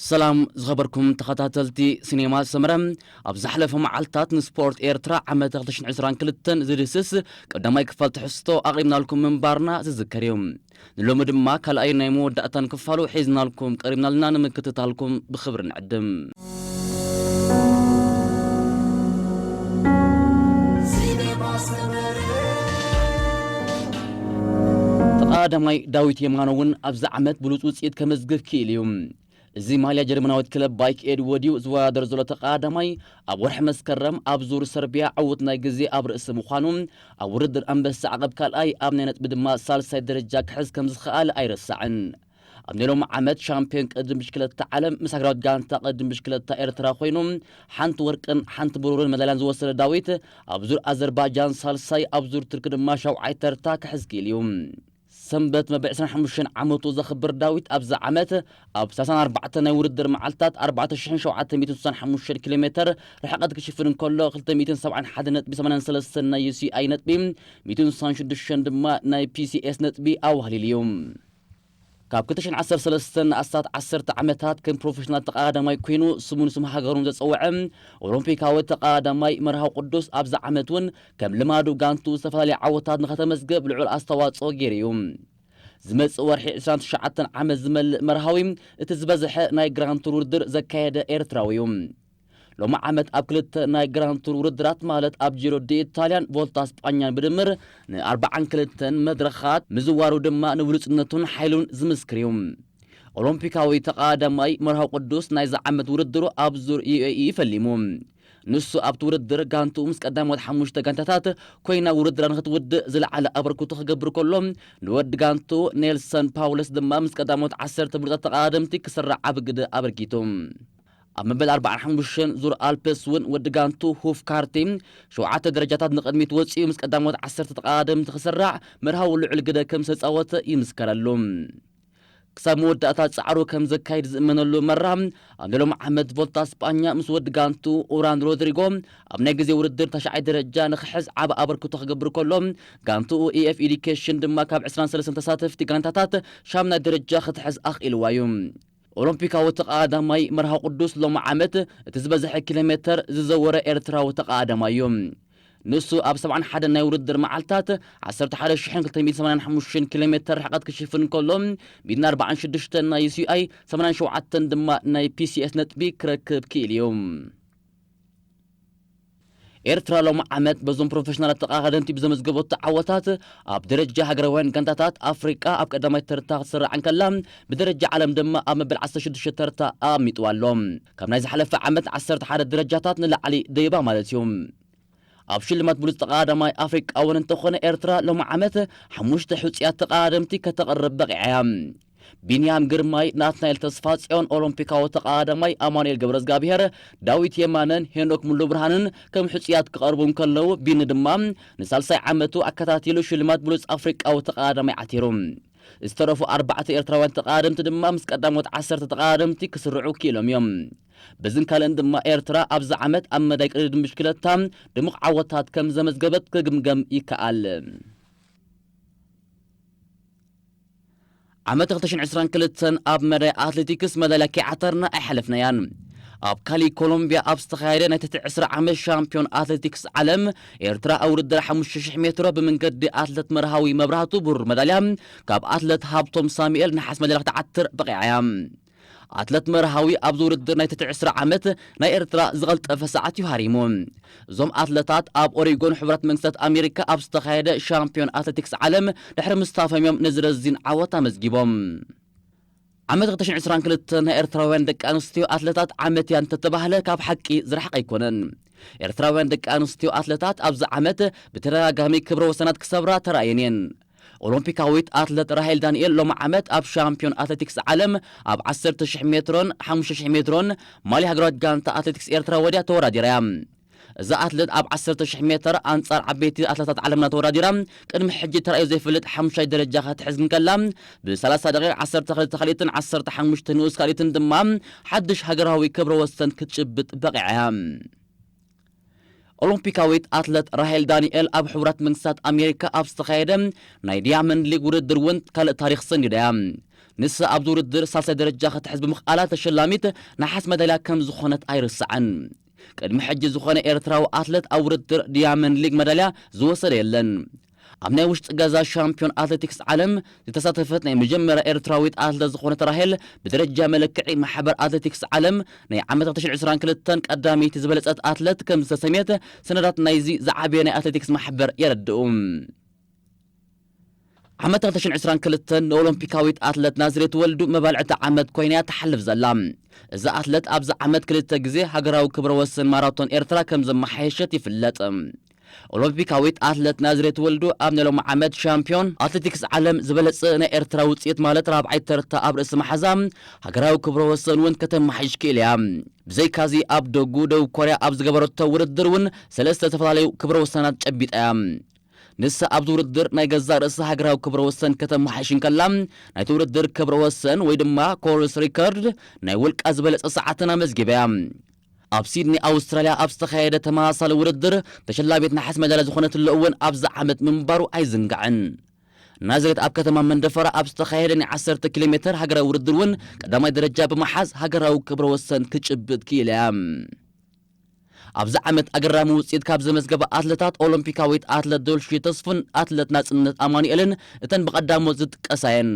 ሰላም ዝኸበርኩም ተኸታተልቲ ሲኔማ ሰመረ፣ ኣብ ዝሓለፈ መዓልታት ንስፖርት ኤርትራ ዓመት ክልተ ሽሕን ዕስራን ክልተን ዝድስስ ቀዳማይ ክፋል ትሕዝቶ ኣቕሪብናልኩም ምንባርና ዝዝከር እዩ። ንሎሚ ድማ ካልኣይ ናይ መወዳእታን ክፋሉ ሒዝናልኩም ቀሪብናልና ንምክትታልኩም ብኽብሪ ንዕድም። ተቐዳማይ ዳዊት የማነ እውን ኣብዚ ዓመት ብሉጽ ውጽኢት ከመዝግብ ክኢሉ እዩ። እዚ ማልያ ጀርመናዊት ክለብ ባይክ ኤድወድዩ ዝወዳደር ዘሎ ተቐዳማይ ኣብ ወርሒ መስከረም ኣብ ዙር ሰርቢያ ዕዉት ናይ ግዜ ኣብ ርእሲ ምዃኑ፣ ኣብ ውድድር ኣንበሳ ዓቐብ ካልኣይ፣ ኣብ ናይ ነጥቢ ድማ ሳልሳይ ደረጃ ክሕዝ ከም ዝኸኣለ ኣይረሳዕን። ኣብ ናይ ሎሚ ዓመት ሻምፒዮን ቅድድም ብሽክለታ ዓለም ምስ ሃገራዊት ጋንታ ቅድድም ብሽክለታ ኤርትራ ኮይኑ፣ ሓንቲ ወርቅን ሓንቲ ብሩርን መዳልያን ዝወሰደ ዳዊት፣ ኣብ ዙር ኣዘርባጃን ሳልሳይ፣ ኣብ ዙር ቱርኪ ድማ ሻውዓይ ተርታ ክሕዝ ክኢሉ እዩ። ሰንበት መበል ዕስራን ሓሙሽተን ዓመቱ ዘኽብር ዳዊት ኣብዚ ዓመት ኣብ ሰላሳን ኣርባዕተን ናይ ውድድር መዓልታት ኣርባዕተ ሽሕን ሸውዓተ ሚእትን ስሳን ሓሙሽተን ኪሎ ሜተር ርሕቀት ክሽፍን እንከሎ፣ ክልተ ሚእትን ሰብዓን ሓደን ነጥቢ ሰማንያን ሰለስተን ናይ ዩ ሲ ኣይ ነጥቢ፣ ሚእትን ስሳን ሽዱሽተን ድማ ናይ ፒ ሲ ኤስ ነጥቢ ኣዋህሊሉ እዩ። ካብ ክልተ ሽሕን ዓሰርተ ሰለስተን ንኣስታት ዓሰርተ ዓመታት ከም ፕሮፌሽናል ተቐዳዳማይ ኮይኑ ስሙን ስም ሃገሩን ዘጸውዐ ኦሎምፒካዊ ተቐዳዳማይ መርሃዊ ቅዱስ ኣብዚ ዓመት እውን ከም ልማዱ ጋንቱ ዝተፈላለዩ ዓወታት ንኸተመዝግብ ልዑል ኣስተዋጽኦ ገይሩ እዩ። ዝመጽእ ወርሒ ዕስራን ትሽዓተን ዓመት ዝመልእ መርሃዊ እቲ ዝበዝሐ ናይ ግራንድ ቱር ውድድር ዘካየደ ኤርትራዊ እዩ። ሎሚ ዓመት ኣብ ክልተ ናይ ግራንድ ቱር ውድድራት ማለት ኣብ ጂሮ ዲ ኢታልያን ቮልታ ስጳኛን ብድምር ንኣርባዓን ክልተን መድረኻት ምዝዋሩ ድማ ንብሉጽነቱን ሓይሉን ዝምስክር እዩ። ኦሎምፒካዊ ተቐዳዳማይ መርሃዊ ቅዱስ ናይዚ ዓመት ውድድሩ ኣብ ዙር ዩ ኤ ኢ ፈሊሙ። ንሱ ኣብቲ ውድድር ጋንትኡ ምስ ቀዳሞት ሓሙሽተ ጋንታታት ኮይና ውድድራ ንኽትውድእ ዝለዓለ ኣበርክቶ ክገብር ከሎ፣ ንወዲ ጋንትኡ ኔልሰን ፓውለስ ድማ ምስ ቀዳሞት ዓሰርተ ብሉጻት ተቐዳደምቲ ክስራዕ ዓቢ ግደ ኣበርኪቱ። ኣብ መበል ኣርባዓን ሓሙሽተን ዙር ኣልፕስ እውን ወዲ ጋንቱ ሁፍ ካርቲ ሸውዓተ ደረጃታት ንቕድሚት ወጺኡ ምስ ቀዳሞት ዓሰርተ ተቐዳደምቲ ክስራዕ መርሃዊ ልዑል ግደ ከም ዝተጻወተ ይምስከረሉ። ክሳብ መወዳእታ ጻዕሩ ከም ዘካይድ ዝእመነሉ መራ፣ ኣብ ናይ ሎሚ ዓመት ቮልታ ስጳኛ ምስ ወዲ ጋንቱ ኡራን ሮድሪጎ ኣብ ናይ ግዜ ውድድር ታሽዓይ ደረጃ ንኽሕዝ ዓቢ ኣበርክቶ ክገብር ከሎ፣ ጋንትኡ ኢ ኤፍ ኤዱኬሽን ድማ ካብ ዕስራን ሰለስተን ተሳተፍቲ ጋንታታት ሻምናይ ደረጃ ክትሕዝ ኣኽኢልዋ እዩ። ኦሎምፒካዊ ተቐዳዳማይ መርሃዊ ቅዱስ ሎሚ ዓመት እቲ ዝበዝሐ ኪሎ ሜተር ዝዘወረ ኤርትራዊ ተቐዳዳማይ እዩ። ንሱ ኣብ ሰብዓን ሓደን ናይ ውድድር መዓልታት ዓሰርተ ሓደ ሽሕን ክልተ ሚእትን ሰማንያን ሓሙሽተን ኪሎ ሜተር ርሕቀት ክሽፍን ከሎ፣ ሚእትን ኣርባዓን ሽዱሽተን ናይ ዩ ሲ ኣይ፣ ሰማንያን ሸውዓተን ድማ ናይ ፒ ሲ ኤስ ነጥቢ ክረክብ ክኢሉ እዩ። ኤርትራ ሎሚ ዓመት በዞም ፕሮፌሽናላት ተቐዳደምቲ ብዘመዝገበቶ ዓወታት ኣብ ደረጃ ሃገራውያን ጋንታታት ኣፍሪቃ ኣብ ቀዳማይ ተርታ ክትስራዕ እንከላ፣ ብደረጃ ዓለም ድማ ኣብ መበል ዓሰርተ ሽዱሽተ ተርታ ኣቐሚጥዋ ኣሎ። ካብ ናይ ዝሓለፈ ዓመት ዓሰርተ ሓደ ደረጃታት ንላዕሊ ደይባ ማለት እዩ። ኣብ ሽልማት ብሉጽ ተቐዳዳማይ ኣፍሪቃ እውን እንተኾነ ኤርትራ ሎሚ ዓመት ሓሙሽተ ሕጹያት ተቐዳደምቲ ከተቕርብ በቒዓ እያ። ቢንያም ግርማይ፣ ናትናኤል ተስፋጽዮን፣ ኦሎምፒካዊ ተቐዳዳማይ ኣማኑኤል ገብረዝጋብሄር፣ ዳዊት የማነን ሄኖክ ሙሉ ብርሃንን ከም ሕጹያት ክቐርቡ እንከለዉ፣ ቢኒ ድማ ንሳልሳይ ዓመቱ ኣከታቲሉ ሽልማት ብሉጽ ኣፍሪቃዊ ተቐዳዳማይ ዓቲሩ። ዝተረፉ ኣርባዕተ ኤርትራውያን ተቐዳደምቲ ድማ ምስ ቀዳሞት ዓሰርተ ተቐዳደምቲ ክስርዑ ክኢሎም እዮም። በዝን ካልእን ድማ ኤርትራ ኣብዚ ዓመት ኣብ መዳይ ቅድድም ብሽክለታ ድሙቕ ዓወታት ከም ዘመዝገበት ክግምገም ይከኣል። ዓመት ክልተ ሽሕን ዕስራን ክልተን ኣብ መዳይ ኣትሌቲክስ መዳልያ ከይዓተርና ኣይሓለፍናያን። ኣብ ካሊ ኮሎምቢያ ኣብ ዝተኻየደ ናይ ትሕቲ ዕስራ ዓመት ሻምፒዮን ኣትሌቲክስ ዓለም ኤርትራ ኣብ ውድድር ሓሙሽተ ሽሕ ሜትሮ ብመንገዲ ኣትለት መርሃዊ መብራህቱ ብሩር መዳልያ ካብ ኣትለት ሃብቶም ሳሙኤል ነሓስ መዳልያ ክትዓትር በቒዓ እያ። ኣትለት መርሃዊ ኣብዚ ውድድር ናይ ትሕቲ ዕስራ ዓመት ናይ ኤርትራ ዝቐልጠፈ ሰዓት እዩ ሃሪሙ። እዞም ኣትለታት ኣብ ኦሪጎን ሕቡራት መንግስታት ኣሜሪካ ኣብ ዝተኻየደ ሻምፒዮን ኣትሌቲክስ ዓለም ድሕሪ ምስታፎም እዮም ነዚ ረዚን ዓወት ኣመዝጊቦም። ዓመት ክልተ ሽሕን ዕስራን ክልተን ናይ ኤርትራውያን ደቂ ኣንስትዮ ኣትለታት ዓመት እያ እንተተባህለ ካብ ሓቂ ዝረሓቐ ኣይኮነን። ኤርትራውያን ደቂ ኣንስትዮ ኣትለታት ኣብዚ ዓመት ብተደጋጋሚ ክብረ ወሰናት ክሰብራ ተራእየን እየን። ኦሎምፒካዊት ኣትለት ራሄል ዳንኤል ሎሚ ዓመት ኣብ ሻምፒዮን ኣትሌቲክስ ዓለም ኣብ ዓሰርተ ሽሕ ሜትሮን ሓሙሽተ ሽሕ ሜትሮን ማሊ ሃገራዊት ጋንታ ኣትሌቲክስ ኤርትራ ወድያ ተወዳዲራ እያ። እዛ ኣትለት ኣብ ዓሰርተ ሽሕ ሜትር ኣንጻር ዓበይቲ ኣትለታት ዓለምና ተወዳዲራ ቅድሚ ሕጂ ተራእዩ ዘይፈልጥ ሓሙሻይ ደረጃ ክትሕዝ እንከላ፣ ብ ሰላሳ ደቂቕ ዓሰርተ ክልተ ካልኢትን ዓሰርተ ሓሙሽተ ንኡስ ካልኢትን ድማ ሓድሽ ሃገራዊ ክብረ ወሰን ክትጭብጥ በቒዓ እያ። ኦሎምፒካዊት ኣትለት ራሄል ዳንኤል ኣብ ሕቡራት መንግስታት ኣሜሪካ ኣብ ዝተኻየደ ናይ ዲያመንድ ሊግ ውድድር እውን ካልእ ታሪኽ ሰኒዳ እያ። ንሳ ኣብዚ ውድድር ሳልሳይ ደረጃ ክትሕዝ ብምኽኣላ ተሸላሚት ነሓስ መዳልያ ከም ዝኾነት ኣይርሳዕን። ቅድሚ ሕጂ ዝኾነ ኤርትራዊ ኣትለት ኣብ ውድድር ዲያመንድ ሊግ መዳልያ ዝወሰደ የለን። ኣብ ናይ ውሽጢ ገዛ ሻምፒዮን ኣትሌቲክስ ዓለም ዝተሳተፈት ናይ መጀመርያ ኤርትራዊት ኣትለት ዝኾነት ራሄል፣ ብደረጃ መለክዒ ማሕበር ኣትሌቲክስ ዓለም ናይ ዓመት ክልተ ሽሕን ዕስራን ክልተን ቀዳመይቲ ዝበለጸት ኣትለት ከም ዝተሰምየት ሰነዳት ናይዚ ዝዓበየ ናይ ኣትሌቲክስ ማሕበር የረድኡ። ዓመት ክልተ ሽሕን ዕስራን ክልተን ንኦሎምፒካዊት ኣትለት ናዝሬት ወልዱ መባልዕቲ ዓመት ኮይና እያ ትሓልፍ ዘላ። እዛ ኣትለት ኣብዚ ዓመት ክልተ ግዜ ሃገራዊ ክብረ ወሰን ማራቶን ኤርትራ ከም ዘመሓየሸት ይፍለጥ። ኦሎምፒካዊት ኣትለት ናዝሬት ወልዱ ኣብ ናይ ሎሚ ዓመት ሻምፒዮን ኣትሌቲክስ ዓለም ዝበለጸ ናይ ኤርትራ ውጽኢት ማለት ራብዓይ ተርታ ኣብ ርእሲ መሓዛ፣ ሃገራዊ ክብረ ወሰን እውን ከተመሓይሽ ክኢላ እያ። ብዘይካዚ ኣብ ደጉ ደቡብ ኮርያ ኣብ ዝገበረቶ ውድድር እውን ሰለስተ ዝተፈላለዩ ክብረ ወሰናት ጨቢጣ እያ። ንሳ ኣብዚ ውድድር ናይ ገዛእ ርእሲ ሃገራዊ ክብረ ወሰን ከተመሓይሽ እንከላ፣ ናይቲ ውድድር ክብረ ወሰን ወይ ድማ ኮርስ ሪከርድ ናይ ውልቃ ዝበለጸ ሰዓትን ኣመዝጊባ እያ። ኣብ ሲድኒ ኣውስትራልያ ኣብ ዝተኻየደ ተመሳሳሊ ውድድር ተሸላሚት ነሓስ መዳልያ ዝኾነትሉ እውን ኣብዚ ዓመት ምንባሩ ኣይዝንጋዕን። ናዝሬት ኣብ ከተማ መንደፈራ ኣብ ዝተኻየደ ናይ ዓሰርተ ኪሎ ሜተር ሃገራዊ ውድድር እውን ቀዳማይ ደረጃ ብምሓዝ ሃገራዊ ክብረ ወሰን ክጭብጥ ክኢላ እያ። ኣብዚ ዓመት ኣገራሚ ውፅኢት ካብ ዘመዝገባ ኣትለታት ኦሎምፒካዊት ኣትለት ዶልሺ ተስፉን ኣትለት ናፅነት ኣማኑኤልን እተን ብቐዳሞት ዝጥቀሳ እየን።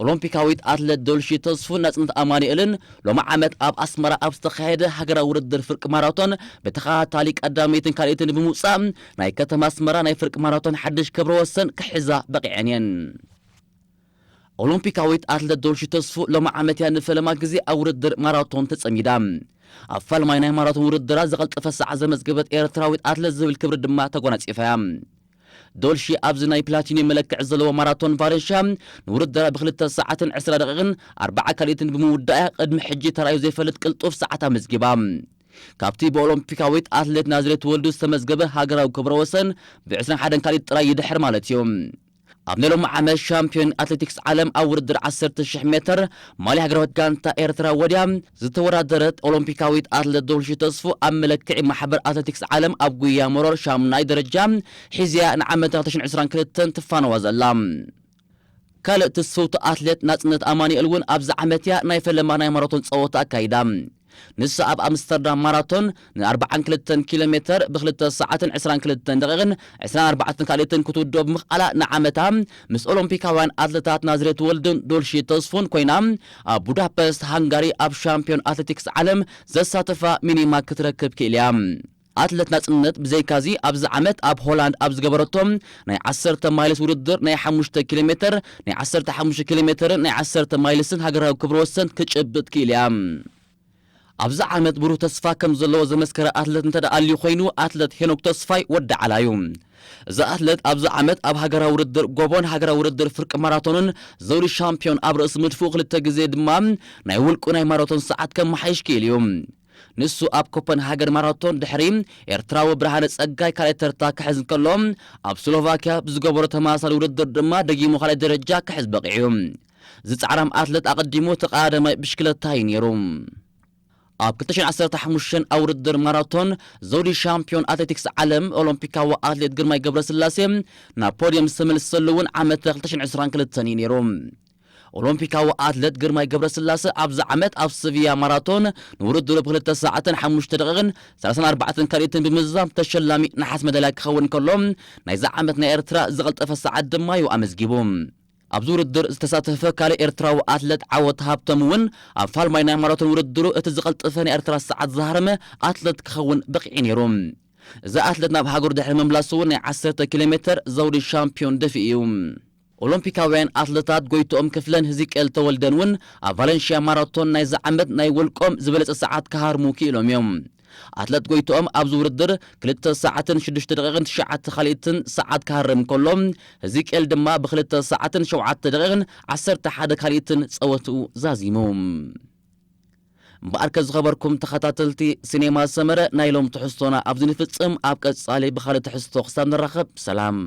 ኦሎምፒካዊት ኣትለት ዶልሺ ተስፉን ናፅነት ኣማኑኤልን ሎሚ ዓመት ኣብ ኣስመራ ኣብ ዝተኻየደ ሃገራዊ ውድድር ፍርቂ ማራቶን ብተኸታታሊ ቀዳመይትን ካልኣይትን ብምውፃእ ናይ ከተማ ኣስመራ ናይ ፍርቂ ማራቶን ሓድሽ ክብረ ወሰን ክሕዛ በቒዐን እየን። ኦሎምፒካዊት ኣትለት ዶልሺ ተስፉ ሎሚ ዓመት እያ ንፈለማ ግዜ ኣብ ውድድር ማራቶን ተጸሚዳ። ኣብ ፋልማይ ናይ ማራቶን ውድድራ ዝቐልጠፈ ሰዓት ዘመዝገበት ኤርትራዊት ኣትለት ዝብል ክብሪ ድማ ተጎናጺፋ እያ። ዶልሺ ኣብዚ ናይ ፕላቲኒየም መለክዒ ዘለዎ ማራቶን ቫለንሽያ ንውድድራ ብክልተ ሰዓትን ዕስራ ደቂቕን ኣርባዓ ካልኢትን ብምውዳእ እያ ቅድሚ ሕጂ ተራእዩ ዘይፈልጥ ቅልጡፍ ሰዓት ኣመዝጊባ። ካብቲ ብኦሎምፒካዊት ኣትሌት ናዝሬት ወልዱ ዝተመዝገበ ሃገራዊ ክብረ ወሰን ብ ዕስራን ሓደን ካልኢት ጥራይ ይድሕር ማለት እዩ። ኣብ ናይ ሎሚ ዓመት ሻምፒዮን ኣትሌቲክስ ዓለም ኣብ ውድድር ዓሰርተ ሽሕ ሜትር ማልያ ሃገራዊት ጋንታ ኤርትራ ወድያ ዝተወዳደረት ኦሎምፒካዊት ኣትሌት ዶልሺ ተስፉ ኣብ መለክዒ ማሕበር ኣትሌቲክስ ዓለም ኣብ ጉያ መሮር ሻሙናይ ደረጃ ሒዝያ ንዓመት ክልተ ሽሕን ዕስራን ክልተን ትፋነዋ ዘላ። ካልእ ትስፍውቲ ኣትሌት ናጽነት ኣማኑኤል እውን ኣብዚ ዓመት እያ ናይ ፈለማ ናይ ማራቶን ጸወታ ኣካይዳ። ንሳ ኣብ ኣምስተርዳም ማራቶን ን ኣርባዓን ክልተን ኪሎ ሜተር ብ ክልተ ሰዓትን ዕስራን ክልተን ደቂቕን ዕስራን ኣርባዕተን ካልኢትን ክትውድኦ ብምኽኣላ ንዓመታ ምስ ኦሎምፒካውያን ኣትለታት ናዝሬት ወልድን ዶልሺ ተስፉን ኮይና ኣብ ቡዳፐስት ሃንጋሪ ኣብ ሻምፒዮን ኣትሌቲክስ ዓለም ዘሳተፋ ሚኒማ ክትረክብ ክኢላ እያ። ኣትለት ናጽነት ብዘይካዚ ኣብዚ ዓመት ኣብ ሆላንድ ኣብ ዝገበረቶ ናይ ዓሰርተ ማይልስ ውድድር ናይ ሓሙሽተ ኪሎ ሜተር፣ ናይ ዓሰርተ ሓሙሽተ ኪሎ ሜተርን ናይ ዓሰርተ ማይልስን ሃገራዊ ክብረ ወሰን ክጭብጥ ክኢላ እያ። ኣብዚ ዓመት ብሩህ ተስፋ ከም ዘለዎ ዘመስከረ ኣትለት እንተ ደኣ ኣልዩ ኮይኑ፣ ኣትለት ሄኖክ ተስፋይ ወዲ ዓላ እዩ። እዚ ኣትለት ኣብዚ ዓመት ኣብ ሃገራዊ ውድድር ጎቦን ሃገራዊ ውድድር ፍርቂ ማራቶንን ዘውዲ ሻምፒዮን ኣብ ርእሲ ምድፍኡ፣ ክልተ ግዜ ድማ ናይ ውልቁ ናይ ማራቶን ሰዓት ከመሓይሽ ክኢሉ እዩ። ንሱ ኣብ ኮፐንሃገን ማራቶን ድሕሪ ኤርትራዊ ብርሃነ ጸጋይ ካልኣይ ተርታ ክሕዝ እንከሎ፣ ኣብ ስሎቫክያ ብዝገበሮ ተመሳሳሊ ውድድር ድማ ደጊሙ ካልኣይ ደረጃ ክሕዝ በቒዑ እዩ። እዚ ጻዕራም ኣትለት ኣቐዲሙ ተቐዳዳማይ ብሽክለታ እዩ ነይሩ። ኣብ ክልተ ሽሕን ዓሰርተ ሓሙሽተን ኣብ ውድድር ማራቶን ዘውዲ ሻምፒዮን ኣትሌቲክስ ዓለም ኦሎምፒካዊ ኣትሌት ግርማይ ገብረስላሴ ናብ ፖድየም ዝተመልሰሉ እውን ዓመተ ክልተ ሽሕን ዕስራን ክልተን እዩ ነይሩ። ኦሎምፒካዊ ኣትሌት ግርማይ ገብረስላሴ ኣብዚ ዓመት ኣብ ስቪያ ማራቶን ንውድድሩ ብክልተ ሰዓትን ሓሙሽተ ደቂቕን ሰላሳን ኣርባዕተን ካልኢትን ብምዝዛም ተሸላሚ ነሓስ መዳልያ ክኸውን ከሎ፣ ናይዚ ዓመት ናይ ኤርትራ ዝቐልጠፈ ሰዓት ድማ እዩ ኣመዝጊቡ። ኣብዚ ውድድር ዝተሳተፈ ካልእ ኤርትራዊ ኣትለት ዓወት ሃብቶም እውን ኣብ ፋልማይ ናይ ማራቶን ውድድሩ እቲ ዝቐልጠፈ ናይ ኤርትራ ሰዓት ዝሃረመ ኣትለት ክኸውን በቒዑ ነይሩ። እዚ ኣትለት ናብ ሃገሩ ድሕሪ ምምላሱ እውን ናይ ዓሰርተ ኪሎ ሜተር ዘውዲ ሻምፒዮን ደፊኡ እዩ። ኦሎምፒካውያን ኣትለታት ጎይትኦም ክፍለን ህዚቅኤል ተወልደን እውን ኣብ ቫለንሽያ ማራቶን ናይዚ ዓመት ናይ ውልቆም ዝበለጸ ሰዓት ክሃርሙ ክኢሎም እዮም። ኣትለት ጎይትኦም ኣብዚ ውድድር ክልተ ሰዓትን ሽዱሽተ ደቂቕን ትሽዓተ ካልኢትን ሰዓት ክሃርም ከሎ፣ ህዚቅኤል ድማ ብክልተ ሰዓትን ሸውዓተ ደቂቕን ዓሰርተ ሓደ ካልኢትን ጸወትኡ ዛዚሙ። እምበኣርከ ዝኸበርኩም ተኸታተልቲ ሲኔማ ሰመረ፣ ናይ ሎም ትሕዝቶና ኣብዚ ንፍጽም። ኣብ ቀጻሊ ብኻልእ ትሕዝቶ ክሳብ ንራኸብ፣ ሰላም።